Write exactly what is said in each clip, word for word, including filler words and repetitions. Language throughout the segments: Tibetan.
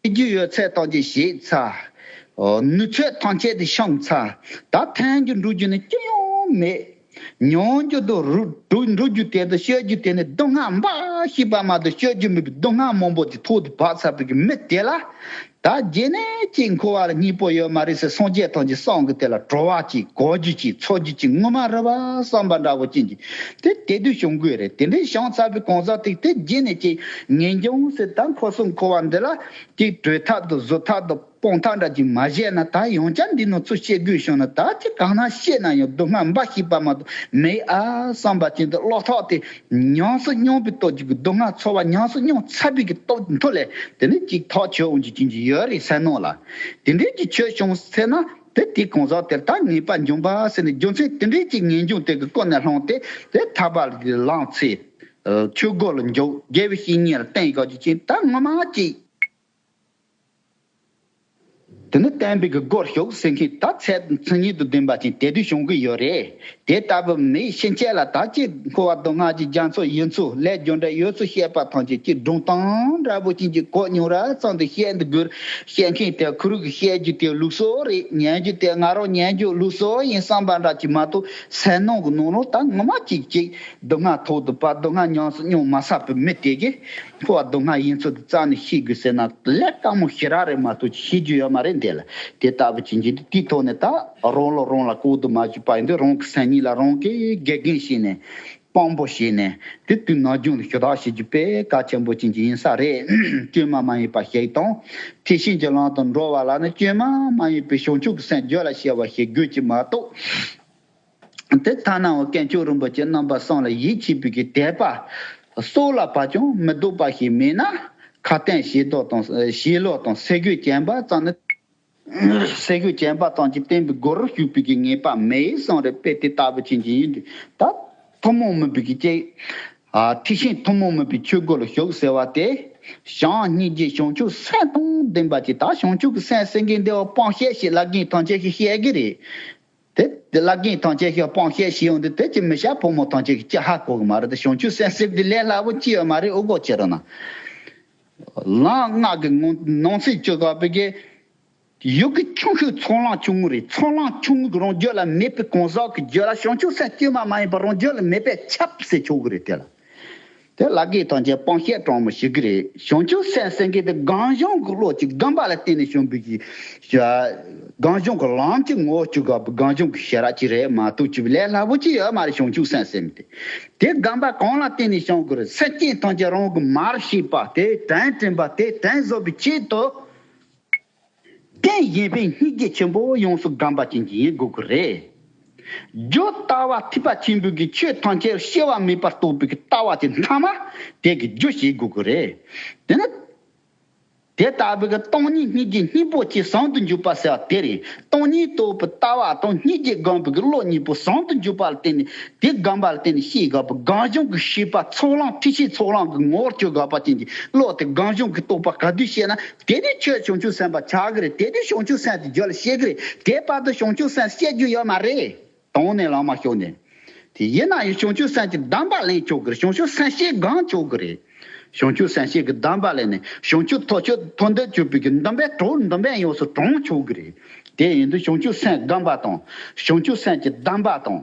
ཤེས་རྒྱུ་ཡོད་ཚད་ཐམས་ཅད་བཤད་ཚར། ཨོ། ནུས་ཚད་ཐམས་ཅད་དེ་བཤམས་ཚར། ད་ཐོན་རྒྱུ་འགྲོ་རྒྱུ་ནི་ཅི་ཡང་མེད། མྱོང་རྒྱུ་དང་རུ་འགྲོ་འགྲོ་རྒྱུ་དེ་དང་སྤྱོད་རྒྱུ་དེ་ནི་སྡུག་བསྔལ་འབའ་ཞིག་པ་མ་གཏོགས་སྤྱོད་རྒྱུ་མེད་པའི་སྡུག་བསྔལ་མང་པོ་ཅིག་ཐོག་ཏུ་བབས་ཚར་བའི་གི་མི་དེ་ལ། ད་རྗེས་ནས་ཅིག་འཁོར་བ་ལ་སྙིང་པོ་ཡོད་མ་རེད་ཟེར་སངས་རྒྱས་ཐམས་ཅད་བསམ་གི་དེ་ལ་བྲོ་བ་ཅིག་གོ་རྒྱུ་ཅིག་ཚོར་རྒྱུ་ཅིག་ངོ་མ་རེད་པ་བསམ་པ་འདྲ་བོ་ཅན་གྱི་དེ་དེ་དུས་བྱུང་གི་རེད། དེ་འདྲའི་བྱུང་ཚར་བའི་གང་ཟག་དེ་དེ་རྗེས་ནས་ཅིག་ངེས་འབྱུང་ཟེར་ད་འཁོར་གསུམ་འཁོར་བ་འདི་ལ་ཅིག་གྲོལ་ཐབས་དང་བཟོད་ཐབས་དང་སྤོང་ཐབས་འདྲ་ཅིག་མ་བྱས་ན། ད་ཡང་བསྐྱར་འདི་ནང་ཚུར་སྐྱེ་དགོས་བྱུང་ན་ད་ཅི་གང་ན་སྐྱེས་ན་ཡང་སྡུག་བསྔལ་འབའ་ཞིག་པ་མ་གཏོགས་མེད་ཨ་བསམ་པ་ཅན་དུ་བློ་ཐོག་དེ་ཉམས་སུ་མྱོང་བའི་སྟོབས་ཀྱིས་སྡུག་བསྔལ་ཚོར་བ་ཉམས་སུ་མྱོང་ཚར་བའི་གི་སྟོབས་མཐུ་ལས་དེ་ནི་ཅིག་ཐག་ཆོད་འོང་རྒྱུ་ཅན་གྱི་ཡོད་རེད་སེམས་ནང་ལ། དེ་འདྲའི་གི་ཆོས་བྱུང་ཚེ་ན་དེ་དེ་གང་ཟག་དེར་ད་ངེས་པ་འབྱུང་བ་ཟེར་ནས་རྒྱུ་མཚན་དེ་འདྲའི་ཅིག་ངེས་འབྱུང་དེ་གི་ཀུན་ནས་བསླངས་ཏེ་དེ་ཐར་པ་ལ་ལངས་ཚེ། ཆོས་སྒོ་ལ་འཇུག་དགེ་བའི་བཤེས་གཉེན་ལ་བསྟེན་དགོས་རྒྱུ་ཅན་ད་ངོ་མ་ཅིག་དེ་ནི་བསྟན་པའི་གི་སྒོར་ཞུགས་ཟེར་མཁན་ད་ཚད་མཚན་ཉིད་དུ་ལྡན་པ་ཅན་དེ་དུས་བྱུང་གི་ཡོད་རེད། དེ་ལྟ་བུ་མི་ཕྱིན་ཆད་ལ་ད་ཅི་འཁོར་བ་སྡུག་བསྔལ་གྱི་རྒྱ་མཚོ་ཡུལ་མཚོ་ལས་རྒྱུ་འབྲས་ཡོད་ཚུལ་བཤད་པ་ཐམས་ཅད་ཀྱི་སྒྲུང་གཏམ་འདྲ་པོ་ཅན་གྱི་གོ་མྱོང་ར་ཙམ་དུ་བཤད་འདི་དགོས། བཤད་མཁན་དེ་ཁུ་རུ་གི་བཤད་རྒྱུ་དེ་ལུགས་སྲོལ་རེད། ཉན་རྒྱུ་དེ་ང་རང་ཉན་རྒྱུ་ལུགས་སྲོལ་ཡིན་བསམ་པ་འདྲ་ཅིག་མ་གཏོགས་སེམས་ནང་གི་ནང་ལོགས་ད་ངོ་མ་ཅིག་ཅིག་སྡུག་བསྔལ་ཐོག་ཏུ་བབས་སྡུག་བསྔལ་ཉམས་སུ་མྱོང་མ་ཚར་བའི་མི་དེ་གིས། འཁོར་བ་སྡུག་བསྔལ་ཡིན་ཚུལ་དེ་རྩ་ནས་ཤེས་དགོས་ཟེར་ན་ལས་དཀའ་མོ་ཞེ་དྲག་རེད་མ་གཏོགས་ཤེས་རྒྱུ་ཡོད་མ་རེད་འདི་ལ། དེ་ལྟ་བུ་ཅན་གྱི་དེའི་ཐོག་ནས་ད་རང་ལ་རང་ལ་བཀག་སྡོམ་མ་བྱས་པ་ཡིན་དུས་རང་གི་སེམས་ཉིད་ལ་རང་གིས་དགེ་རྒན་བྱས་ནས་དཔང་པོ་བྱས་ནས་དེ་དུས་ནམ་རྒྱུན་ལ་ཞུ་དག་བྱེད་རྒྱུ་དཔེ་གལ་ཆེན་པོ་ཅན་གྱི་ཡིན་ས་རེད། བཅོས་མ་མ་ཡིན་པ་ཞིག་དང་ཐེག་ཆེན་གྱི་ལམ་དུ་འགྲོ་བ་ལ་ནི་བཅོས་མ་མ་ཡིན་པའི་བྱང་ཆུབ་ཀྱི་སེམས་རྒྱུད་ལ་སྐྱེ་བ་ཞིག་དགོས་ཀྱི་མ་གཏོགས། དེ་ཐ་ན་འོ་དཀོན་མཆོག་རིན་པོ་ཆེ་རྣམ་པ་གསུམ་ལ་ཡིད་ཆེས་པའི་གི་དད་པ་སྲོག་ལ་བབས་ཀྱང་མི་ལྡོག་པ་ཞིག་མེད་ན། ཁ་ཏོན་བྱེད་ལོག་དང་བྱེད་ལོག་དང་ཟས་གོས་གྱོན་པ་ཙམ་ནི། ཟས་གོས་གྱོན་པ་ཙམ་གྱིས་བསྟན་པའི་སྒོ་རུ་ཞུགས་པའི་གི་ངེས་པ་མེད་གསུངས་རེད། དཔེ་དེ་ལྟ་བུ་ཅན་གྱི་ཡིན་དུས་ད་ཐུན་མོང་མིན་པའི་གི་ཅིག་ཨ་ཐེག་ཆེན་ཐུན་མོང་མིན་པའི་ཆོས་སྒོ་ལ་ཞུགས་ཟེར་བ་དེ། བྱམས་སྙིང་རྗེ་བྱང་ཆུབ་སེམས་དང་ལྡན་པ་ཅིག་ད་བྱང་ཆུབ་ཀྱི་སེམས་ཟེར་མཁན་འདི་བ་སྤང་བཤད་ཞིག་བླ་རྒན་ཐམས་ཅད་ཀྱིས་བཤད་གི་རེད། དེ་དེ་བླ་རྒན་ཐམས་ཅད་ཀྱིས་སྤང་བཤད་བྱེད་ཡོང་དུས་དེ་ཅི་མི་བྱ་ཕོ་མོ་ཐམས་ཅད་ཀྱིས་ཅི་ཧ་གོ་གི་མ་རེད། དེ་བྱང་ཆུབ་སེམས་ཟེར་དེ་ལས་སླ་པོ་ཅི་ཡོད་མ་རེད། འུ་གོ་ཅི་རེད་ན། ལམ་ལྔ་གི་ངོ་ནང་ཚན་བཅུ་དགག་པའི་གི་ཡུལ་གྱི་ཆུང་ཤོས་ཚོགས་ལམ་ཆུང་ངུ་རེད། ཚོགས་ལམ་ཆུང་ངུ་གི་རང་རྒྱུད་ལ་མེད་པའི་གང་ཟག་གི་རྒྱུད་ལ་བྱང་ཆུབ་སེམས་བཅོས་མ་མ་ཡིན་པ་རང་རྒྱུད་ལ་མེད་པས་ཁྱབ་ཟེར་ཆོག་གི་རེད། དེ་ལ། དེ་བླ་རྒན་ཐམས་ཅད་སྤང་བཤད་དྲང་མོ་ཞིག་གི་རེད། བྱང་ཆུབ་སེམས་ཟེར་མཁན་དེ་སྒོམ་བྱུང་གི་བློ་གཅིག་སྒོམ་པ་ལ་བརྟེན་ནས་བྱུང་བའི་གི། སྒོམ་བྱུང་གི་ལམ་གྱི་ངོ་བོ་བཅུ་དགག་པའི་སྒོམ་བྱུང་གི་ཞལ་རག་ཅིག་རེད་མ་གཏོགས་ཅིག་ལས་སླ་པོ་ཅིག་ཡོད་མ་རེད། བྱང་ཆུབ་སེམས་ཟེར་མཁན་དེ། དེ་སྒོམ་པ་གང་ལ་བརྟེན་ནས་བྱུང་གི་རེད། སེམས་ཅན་ཐམས་ཅད་རང་གི་མར་ཤེས་པ་དེ་དོན་དྲན་པ་དེ་དོན་བཟོ་བའི་ཆེད་དུ། རྟེན་གཞན་ཕན་སྙིང་རྗེ་ཆེན་པོ་ཡོངས་སུ་སྒོམ་པ་ཅན་གྱི་ཡིན་དགོས་ཀྱི་རེད། རྒྱུ་ལྟ་བ་ཐེག་པ་ཆེན་པོའི་གི་ཆོས་ཐམས་ཅད་སྐྱེ་བ་མེད་པར་རྟོགས་པའི་གི་ལྟ་བ་ཅན་ཐ་མ་དེ་གི་རྒྱུ་བྱེད་དགོས་ཀྱི་རེད། དེ་ནི། དེ་ལྟ་བུའི་གི་སྟོང་ཉིད་སྙིང་རྗེ་སྙིང་པོ་ཆེ་ཟུང་དུ་འཇུག་པ་ཟེར་བ་དེ་རེད། སྟོང་ཉིད་རྟོགས་པའི་ལྟ་བ་དང་སྙིང་རྗེ་སྒོམ་པའི་གི་བློ་གཉིས་པོ་ཟུང་དུ་འཇུག་པ་ལ་བརྟེན་ནས་དེ་སྒོམ་པ་ལ་བརྟེན་ནས་སྐྱེ་དགོས་པའི་སྒོམ་བྱུང་གི་ཤེས་པ་ཚོགས་ལམ་ཐེག་ཆེན་ཚོགས་ལམ་གི་ངོ་བོར་གྱུར་དགོས་པ་ཅན་གྱི་བློ་དེ་སྒོམ་བྱུང་གི་རྟོགས་པ་ག་དུས་སྐྱེས་ན། དེ་དུས་ཁྱོད་བྱང་ཆུབ་སེམས་དཔའ་ཆགས་ཀྱི་རེད། དེ་དུས་བྱང་ཆུབ་སེམས་དེ་རྒྱུད་ལ་སྐྱེ་གི་རེད། དེ་བར་དུ་བྱང་ཆུབ་སེམས་སྐྱེ་རྒྱུ་ཡོད་མ་རེད། དོན་ནས་ལམ་མ་ཤོར་ནས། དེ་ཡིན་ན་ཡང་བྱང་ཆུབ་སེམས་ཀྱི་སྡོམ་པ་ལེན་ཆོག་གི་རེད། བྱང་ཆུབ་སེམས་བསྐྱེད་སྒོམ་ཆོག་གི་རེད། བྱང་ཆུབ་སེམས་བསྐྱེད་ཀྱི་སྡོམ་པ་ལེན་ནས་བྱང་ཆུབ་ཐོབ་ཆོག་ཐོབ་འདོད་བྱེད་པའི་གི་སྡོམ་པས་གྲོགས་སྡོམ་པས་ཡོངས་སུ་དྲང་ཆོག་གི་རེད། དེ་ཡིན་དུས་བྱང་ཆུབ་སེམས་སྒོམ་པ་དང་། བྱང་ཆུབ་སེམས་ཀྱི་སྡོམ་པ་དང་།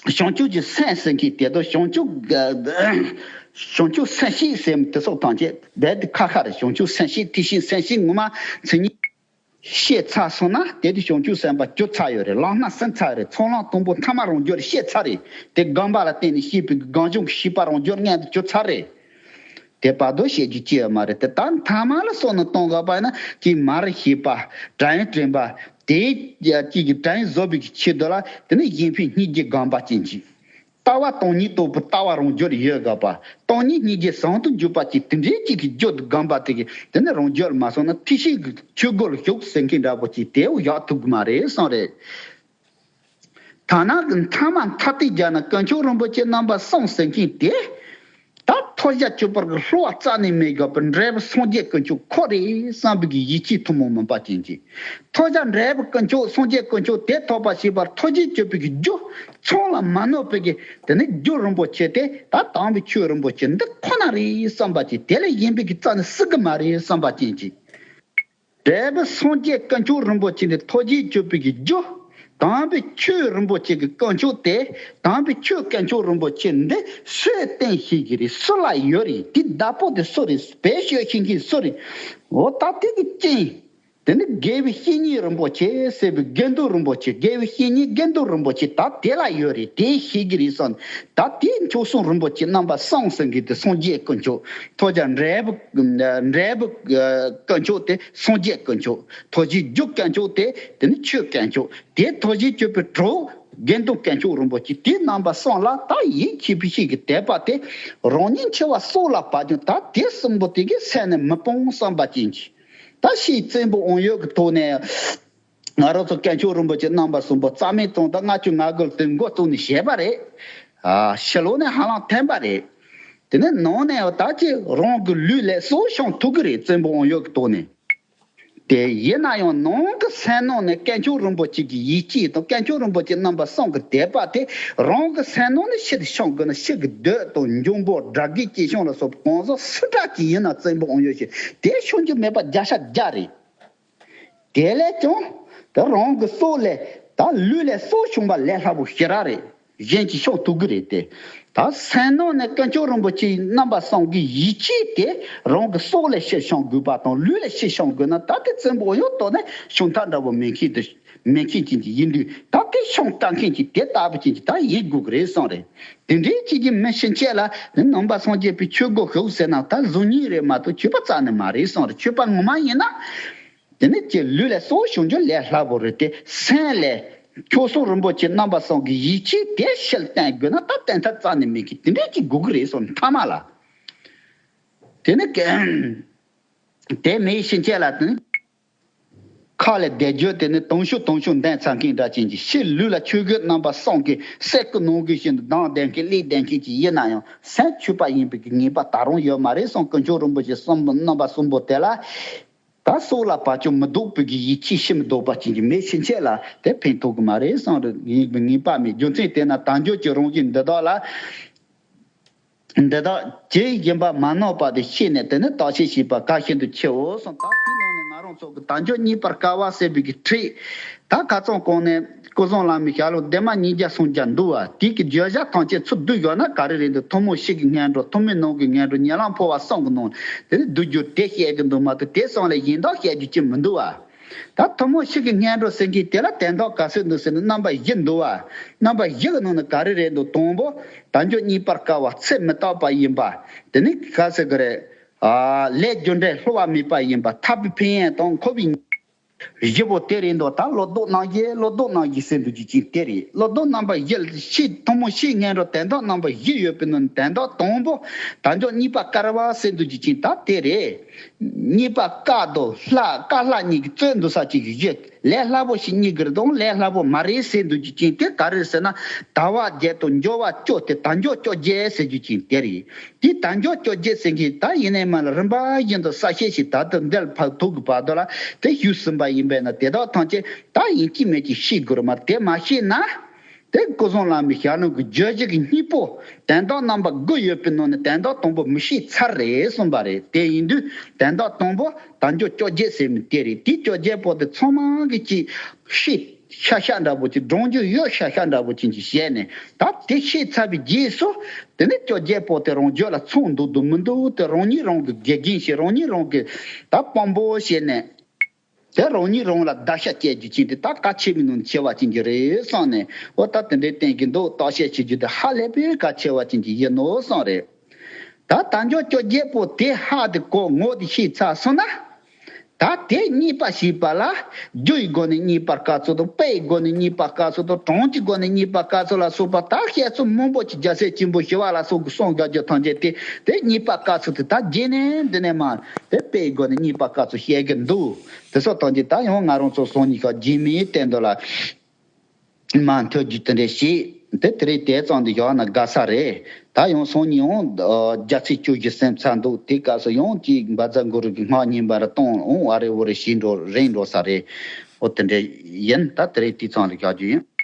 བྱང་ཆུབ་ཀྱི་སེམས་ཟེར་མཁན་དེ་དང་བྱང་ཆུབ། བྱང་ཆུབ་སེམས་བསྐྱེད་ཟེར་མི་དེ་སོགས་ཐམས་ཅད་རྦད་དེ་ཁ་ཁ་རེད། བྱང་ཆུབ་སེམས་བསྐྱེད་ཐེག་ཆེན་སེམས་བསྐྱེད་ངོ་མ་མཚན་ཉིད་ཤེས་ཚར་སོང་ན་དེ་དུས་བྱང་ཆུབ་སེམས་དཔའ་གྱུར་ཚར་ཡོད་རེད། ལམ་སྣ་ཟིན་ཚར་རེད། ཚོགས་ལམ་དང་པོ་ཐ་མ་རང་རྒྱུད་ལ་སྐྱེས་ཚར་རེད། དེ་སྒོམ་པ་ལ་བརྟེན་ནས་སྐྱེས་པའི་སྒོམ་བྱུང་གི་ཤེས་པ་རང་རྒྱུད་ལ་མངོན་དུ་གྱུར་ཚར་རེད། དེ་བར་དུ་བཤད་རྒྱུ་ཅི་ཡོད་མ་རེད། དེ་ལྟར་མཐའ་མ་ལ་སོགས་ནས་གཏོང་དགོས་པ་ཡིན་ན་ཅིག་མར་ཤེས་པ། དྲན་དྲན་པ། དེ་ཅིག་གི་དྲན་བཟོ་བའི་ཆེད་དུ་ལ་དེ་ནི་གཞན་ཕན་སྙིང་རྗེ་སྒོམ་པ་ཅན་གྱི། ལྟ་བ་སྟོང་ཉིད་རྟོགས་པའི་ལྟ་བ་རང་རྒྱུད་ལ་ཡོད་དགོས་པ། སྟོང་ཉིད་སྙིང་རྗེ་ཟུང་དུ་འཇུག་པ་ཅིག་དེ་འདྲའི་ཅིག་གི་རྒྱུད་དུ་སྒོམ་པ་དེ་གི་དེ་ནི་རང་རྒྱུད་ལ་མ་སོང་ན་ཐེག་ཆེན་གྱི་ཆོས་སྒོ་ལ་ཞུགས་ཟེར་མཁན་འདྲ་པོ་ཅིག་དེའུ་ཡག་ཐུབ་གི་མ་རེད་གསུངས་རེད། ཐ་ན་གི་མཐའ་མ་མཐའ་གཏད་རྒྱག་ན་དཀོན་མཆོག་རིན་པོ་ཆེ་རྣམ་པ་གསུམ་ཟེར་མཁན་དེ། ད་ཐོབ་བྱ་གཅིག་པུར་གྱི་བསླུ་བ་རྩ་ནས་མེད་དགོས་པའི་འབྲས་བུ་སངས་རྒྱས་དཀོན་མཆོག་ཁོ་རེད་བསམ་པའི་གི་ཡིད་ཆེས་ཐུན་མོང་མིན་པ་ཅན་གྱི། ཐོབ་བྱ་འབྲས་བུ་དཀོན་མཆོག་སངས་རྒྱས་དཀོན་མཆོག་དེ་ཐོབ་པར་བྱེད་པར་ཐུགས་རྗེ་སྤྱོད་པའི་གི་རྒྱུ་ཚང་ལ་མ་གནོད་པའི་གི་དེ་ནི་རྒྱུ་རིན་པོ་ཆེ་དེ་ད་དམ་པའི་ཆོས་རིན་པོ་ཆེ་འདི་ཁོ་ན་རེད་བསམ་པ་ཅན། དེ་ལས་གཞན་པའི་གི་རྩ་ནས་སྲིད་གི་མ་རེད་བསམ་པ་ཅན་གྱི། འབྲས་བུ་སངས་རྒྱས་དཀོན་མཆོག་རིན་པོ་ཆེ་འདི་ཐུགས་རྗེ་ཆེན་པོའི་གི་རྒྱུ། དམ་པའི་ཆོས་རིན་པོ་ཆེ་གི་དཀོན་མཆོག་དེ། དམ་པའི་ཆོས་དཀོན་མཆོག་རིན་པོ་ཆེ་འདི་སུས་བསྟན་ཤེས་ཀྱི་རེད། སུ་ལ་ཡོད་རེད། དེ་བདག་པོ་དེ་སུ་རེད། བེད་སྤྱོད་ཤེས་མཁན་སུ་རེད། འོ་ད་དེ་གི་རྐྱེན། དེ་ནི་དགེ་བའི་བཤེས་གཉེན་རིན་པོ་ཆེ་ཟེར་བའི་དགེ་འདུན་རིན་པོ་ཆེ། དགེ་བའི་བཤེས་གཉེན་དགེ་འདུན་རིན་པོ་ཆེ་ད་དེ་ལ་ཡོད་རེད། དེ་ཤེས་ཀྱི་རེད་བསམ། ད་དེ་མཆོག་གསུམ་རིན་པོ་ཆེ་རྣམ་པ་གསུམ་ཟེར་མཁན་དེ་སངས་རྒྱས་དཀོན་མཆོག་ཐོག་ཀྱང་འབྲས་བུ་འབྲས་བུ་དཀོན་མཆོག་དེ་སངས་རྒྱས་དཀོན་མཆོག་ཐུགས་རྗེ་ཆེན་པོའི་དཀོན་མཆོག་དེ་དེ་ནི་ཆོས་དཀོན་མཆོག་དེ་ཐུགས་རྗེ་ཆེན་པོའི་གྲོགས་དགེ་འདུན་དཀོན་མཆོག་རིན་པོ་ཆེ། དེ་རྣམ་པ་གསུམ་ལ་ད་ཡིད་ཆེས་པའི་ཤེས་ཀྱི་དད་པ་དེ་རང་ཉིད་འཆི་བ་སྲོག་ལ་བབ་ཀྱང་ད་དེ་གསུམ་པོ་དེ་གི་སེམས་ནས་མི་སྤོང་བསམ་པ་ཅན་གྱི། ད་ཕྱིའི་བཙན་པོ་དབང་ཡོད་ཀྱི་ཐོག་ནས། ང་རང་ཚོ་དཀོན་མཆོག་རིན་པོ་ཆེ་རྣམ་པ་གསུམ་པོ་རྩ་མེད་བཏང་དང་ལྔ་བཅུ་ང་དགུ་ལ་དེ་མགོ་བཙུགས་ནས་བཞེས་པ་རེད། ཨ་ཕྱི་ལོགས་ནས་ཧ་ལམ་འཐེན་པ་རེད། དེ་ནས་ནང་ནས་ད་ཅི་རང་གི་ལུས་ལས་སྲོག་ཤོར་ཐུབ་ཀྱི་རེད། བཙན་པོ་དབང་ཡོད་ཀྱི་ཐོག་ནས། དེ་ཡིན་ན་ཡང་ནང་གི་སེམས་ནང་ནས་དཀོན་མཆོག་རིན་པོ་ཆེ་གི་ཡིད་ཆེས་དང་དཀོན་མཆོག་རིན་པོ་ཆེ་རྣམ་པ་གསུམ་གི་དད་པ་དེ་རང་གི་སེམས་ནང་ནས་ཕྱིར་ཤོང་དགོས་ན། ཕྱི་གི་རྡོ་དང་འཇམ་པོ་དགྲ་བགེགས་ཀྱི་ཤོང་ལ་སོགས་པ་གང་ཟག་སུ་འདྲ་ཅིག་ཡིན་ན་བཙན་པོ་དབང་ཡོད་ཞིག་དེ་ཤོང་རྒྱུ་མེད་པ་བརྒྱ་ཆ་བརྒྱ་རེད། དེ་ལས་ཀྱང་ད་རང་གི་སྲོག་ལས་ད་ལུས་ལས་སྲོག་ཤོང་བ་ལས་སླ་པོ་ཞེ་དྲག་རེད། གཞན་གྱིས་ཤོང་ཐུབ་ཀྱི་རེད་དེ། ད་སེམས་ནང་ནས་དཀོན་མཆོག་རིན་པོ་ཆེ་རྣམ་པ་གསུམ་གྱི་ཡིད་ཆེས་དེ་རང་གི་སྲོག་ལས་ཕྱིར་ཤོང་དགོས་པ་དང་ལུས་ལས་ཕྱིར་ཤོང་དགོས་ན་ད་དེ་བཙན་པོ་དབང་ཡོད་ཐོག་ནས་ཤོང་ཐབས་འདྲ་པོ་མེད་མཁན་དེ་མེད་མཁན་ཅན་གྱི་ཡིན་དུས་ད་དེ་ཤོང་དཀའ་མཁན་གྱི་དེ་ལྟ་བུ་ཅན་གྱི་ད་ཡིན་དགོས་ཀྱི་རེད་བསམ་རེད། དེ་འདྲའི་ཅིག་གི་མི་ཕྱིན་ཆད་ལ་ནི་ནང་པ་སངས་རྒྱས་པའི་ཆོས་སྒོ་ཞུགས་ཟེར་ན་ད་གཟུགས་བརྙན་རེད་མ་གཏོགས་ཆོས་པ་རྩ་ནས་མ་རེད་བསམ་རེད། ཆོས་པ་ངོ་མ་ཡིན་ན། དེ་ནི་ཀྱི་ལུས་ལས་སྲོག་ཤོང་རྒྱུ་ལས་སླ་པོ་རེད་དེ། སེམས་ལས་མཆོག་གསུམ་རིན་པོ་ཆེ་རྣམ་པ་གསུམ་གྱི་ཡིད་ཆེས་དེ་ཕྱིར་བསྟན་དགོས་ན་ད་བསྟན་ཐབས་རྩ་ནས་མེད་ཀི། དེ་འདྲས་ཀྱི་དགོས་ཀི་རེད་སོང་མཐའ་མ་ལ། དེ་ནི་དེ་མེད་ཕྱིན་ཆད་ལ་དེ་ནི་ཁ་ལས་བཟླས་བརྗོད་དེ་ནི་དུང་ཕྱུར་དུང་ཕྱུར་འདོན་ཚར་མཁན་འདྲ་ཅན་གྱི་ཕྱི་ལུས་ལ་ཆོས་གོས་རྣམ་པ་གསུམ་གྱི་གསེར་སྐུ་ནོར་གོས་བཞིན་དུ་མདངས་ལྡན་མཁན་ལེགས་ལྡན་མཁན་ཅིག་ཡིན་ན་ཡང་སེམས་ཆོས་པ་ཡིན་པའི་གི་ངེས་པ་ད་རུང་ཡོད་མ་རེད་སོང་། དཀོན་མཆོག་རིན་པོ་ཆེ་གསུམ་པོ་རྣམ་པ་གསུམ་པོ་དེ་ལ། ད་སྲོག་ལ་བབ་ཀྱང་མི་ལྡོག་པའི་གི་ཡིད་ཆེས་ཤི་མི་ལྡོག་པ་ཅན་གྱི་མེད་ཕྱིན་ཆད་ལ་དེ་ཕན་ཐོགས་ཀྱི་མ་རེད་བསམ་རེད། ངེས་པའི་ངེས་པ་མེད། རྒྱུ་མཚན་དེས་ན་དལ་འབྱོར་གྱི་རང་བཞིན་འདི་དག་ལ། འདི་དག་ཇི་བཞིན་པ་མ་ནོར་བར་དུ་ཤེས་ནས་དེ་ནི་བརྟག་དཔྱད་བྱེད་པ་གལ་ཆེན་དུ་ཆེའོ་གསུངས། ད་དེའི་ནང་ནས་ང་རང་ཚོ་གི་དལ་འབྱོར་རྙེད་པར་དཀའ་བ་ཟེར་བའི་གི་ཁྲིད། ད་ཁ་རྩང་གོང་ནས་སྐུ་གསུང་བླ་མའི་ཞལ་ལུང་སྡེ་མ་ཉིས་བརྒྱ་སུམ་བརྒྱ་འདུག་བ། དེའི་གི་བརྗོད་བྱ་ཐམས་ཅད་ཚུར་བསྡུས་ཡོད་ན་ག་རེ་རེད་འདུག་ཐུན་མོང་གཤིས་ཀྱི་སྔོན་འགྲོ། ཐུན་མོང་སྣང་གི་སྔོན་འགྲོ། ཉེ་ལམ་འཕོ་བ་གསུམ་གྱི་ནང་དེ་ནི་བསྡུས་རྒྱུ་དེ་བཤད་ཀྱི་འདུག་མ་གཏོགས་དེ་གསུམ་ལས་གཞན་དག་བཤད་རྒྱུ་ཅི་མི་འདུག་བ། ད་ཐུན་མོང་གཤིས་ཀྱི་སྔོན་འགྲོ་ཟེར་མཁན་དེ་ལ་དོན་དག་ག་ཚོད་འདུག་ཟེར་ན་རྣམ་པ་བཞི་འདུག་བ། རྣམ་པ་བཞི་གི་ནང་ནས་ག་རེ་རེད་འདུག་དང་པོ། དལ་འབྱོར་རྙེད་པར་དཀའ་བ། ཚེ་མི་རྟག་པ་ཡིན་པ། དེ་ནི་ག་ཟེར་གི་རེད། ཨ། ལས་རྒྱུ་འབྲས་བསླུ་བ་མེད་པ་ཡིན་པ། ཐར་པའི་ཕན་ཡོན་དང་འཁོར་བའི་བཞི་པོ་དེ་རེད་འདུག་ད་བློ་ལྡོག་རྣམ་བཞི། བློ་ལྡོག་རྣམ་བཞི་ཟེར་འདུག་རྒྱུ་ཅན་དེ་རེད། བློ་ལྡོག་རྣམ་པ་བཞི་ལ་ཕྱི་ཐུན་མོང་གཤིས་སྔོན་འགྲོ་དོན་དག་རྣམ་པ་བཞི་ཡོད་པའི་ནང་ནས་དོན་དག་དང་པོ། དལ་འབྱོར་རྙེད་པར་དཀའ་བ་ཟེར་འདུག་རྒྱུ་ཅན་ད་དེ་རེད། རྙེད་པ་དཀའ་དང་སླ། དཀའ་སླ་གཉིས་ཀྱི་རྩོད་འདུག་ས་ཅིག་གི་གཞི། ལས་སླ་པོ་ཞིག་རྙེད་དགོས་རེད་དང་ལས་སླ་པོ་མ་རེད་ཟེར་འདུག་རྒྱུ་ཅན་དེ་ག་རེ་རེད་ཟེར་ན། དལ་བ་བརྒྱད་དང་འབྱོར་བ་བཅུ་སྟེ་དལ་འབྱོར་བཅོ་བརྒྱད་ཟེར་རྒྱུ་ཅན་དེ་རེད། དེ་དལ་འབྱོར་བཅོ་བརྒྱད་ཟེར་མཁན་ད་ཡིན་ནའི་མ་ལ་རིམ་པ་བཞིན་དུ་གསལ་བཤད་ཞིག་ད་ལྟ་འདིར་ཕབ་ཐུབ་ཀྱི་བར་དུ་ལ་དེ་ཞུས་ཟིན་པ་ཡིན་པས་ན་དེ་དག་ཐམས་ཅད་ད་ཡིན་གཅིག་མིན་གཅིག་ཤེས་དགོས་རེད་མ། དེ་མ་ཤེས་ན། དེ་སྐུ་གསུང་བླ་མའི་ཞལ་ལུང་གི་བརྗོད་གཞི་གི་སྙིང་པོ། དོན་དག་རྣམ་པ་དགུ་ཡོད་པའི་ནང་ནས་དོན་དག་དང་པོ་མི་ཤེས་ཚར་རེད་གསུངས་པ་རེད། དེ་ཡིན་དུས་དོན་དག་དང་པོ་དལ་འབྱོར་བཅོ་བརྒྱད་ཟེར་མི་དེ་རེད། དེ་བཅོ་བརྒྱད་པོ་དེ་ཚང་མ་གི་ཅིག་ཤེས་ཤ་ཤ་འདྲ་པོ་ཅིག་སྒྲོམ་རྒྱུ་ཡོད་ཤ་ཤ་འདྲ་པོ་ཅིག་ཅིག་བཤད་ནས། ད་དེ་ཤེས་ཚར་བའི་རྗེས་སུ་དེ་ནས་བཅོ་བརྒྱད་པོ་དེ་རང་རྒྱུད་ལ་ཚང་འདུག་འདུག་མི་འདུག་དེ་རང་ཉིད་རང་གི་དགེ་རྒན་བྱས། རང་ཉིད་རང་གི་ད་དཔང་པོ་བྱས་ནས། དེ་རང་ཉིད་རང་ལ་བརྡར་ཤ་བཅད་རྒྱུ་ཅན་དེ་ད་གལ་ཆེ་བའི་ནང་ནས་ཆེ་བ་ཅན་གྱི་རེད་བསམ་ནས། འོ་ད་དེ་འདྲའི་བསྟན་གྱི་འདུག་བརྟག་དཔྱད་བྱེད་རྒྱུ་དེ་ཧ་ལས་པའི་གལ་ཆེ་བ་ཅན་གྱི་ཡིན་ནོ་བསམ་རེད། ད་དལ་འབྱོར་བཅོ་བརྒྱད་པོ་དེ་ཧ་དེ་གོ་ངོ་དེ་ཤེས་ཚར་སོང་ན། ད་དེ་རྙེད་པ་ཞེས་པ་ལ་རྒྱུ་ཡི་སྒོ་ནས་རྙེད་པར་དཀའ་ཚུལ་དང་། དཔེ་ཡི་སྒོ་ནས་རྙེད་པར་དཀའ་ཚུལ་དང་། གྲངས་ཀྱི་སྒོ་ནས་རྙེད་པར་དཀའ་ཚུལ་ལ་སོགས་པ་ད་བཤད་ཚུལ་མང་པོ་ཅིག་རྒྱལ་སྲས་ཆེན་པོ་ཞི་བ་ལྷ་སོགས་ཀྱིས་གསུངས་བཞག་རྒྱུ་ཐམས་ཅད་དེ་དེ་རྙེད་པར་དཀའ་ཚུལ་དེ་ད་རྗེས་ནས་འདི་ནས་མ། དེ་དཔེ་ཡི་སྒོ་ནས་རྙེད་པ་དཀའ་ཚུལ་བཤད་ཀྱི་འདུག་དེ་སོགས་དང་གཅིག་ད་ཡང་ང་རང་ཚོ་སང་ཉིན་ཤོག་རྗེས་མའི་སྟེང་དུ་ལ་མ་མཐུད་རྒྱུ་དེ་འདྲ་ཞིག་དེ་དེ་རིང་དེ་ཙམ་དུ་བཞག་ན་དགའ་ས་རེད། ད་ཡང་སང་ཉིན་ཡང་རྒྱལ་ཚིགས་བཅུ་བཞི་ཟིན་ཚར་འདུག་དེ་སྐབས་སུ་ཡང་ཅིག་བཛྲ་གུ་རུ་གི་སྔགས་བརྙན་པར་གཏོང་འོང་། ཨ་རེ་འོ་རེ་ཞིག་འགྲོ་རིང་འགྲོ་ས་རེད། འོ་དེ་འདྲ་ཡིན། ད་དེ་རིང་དེ་ཙམ་ལ་བཞག་རྒྱུ་ཡིན།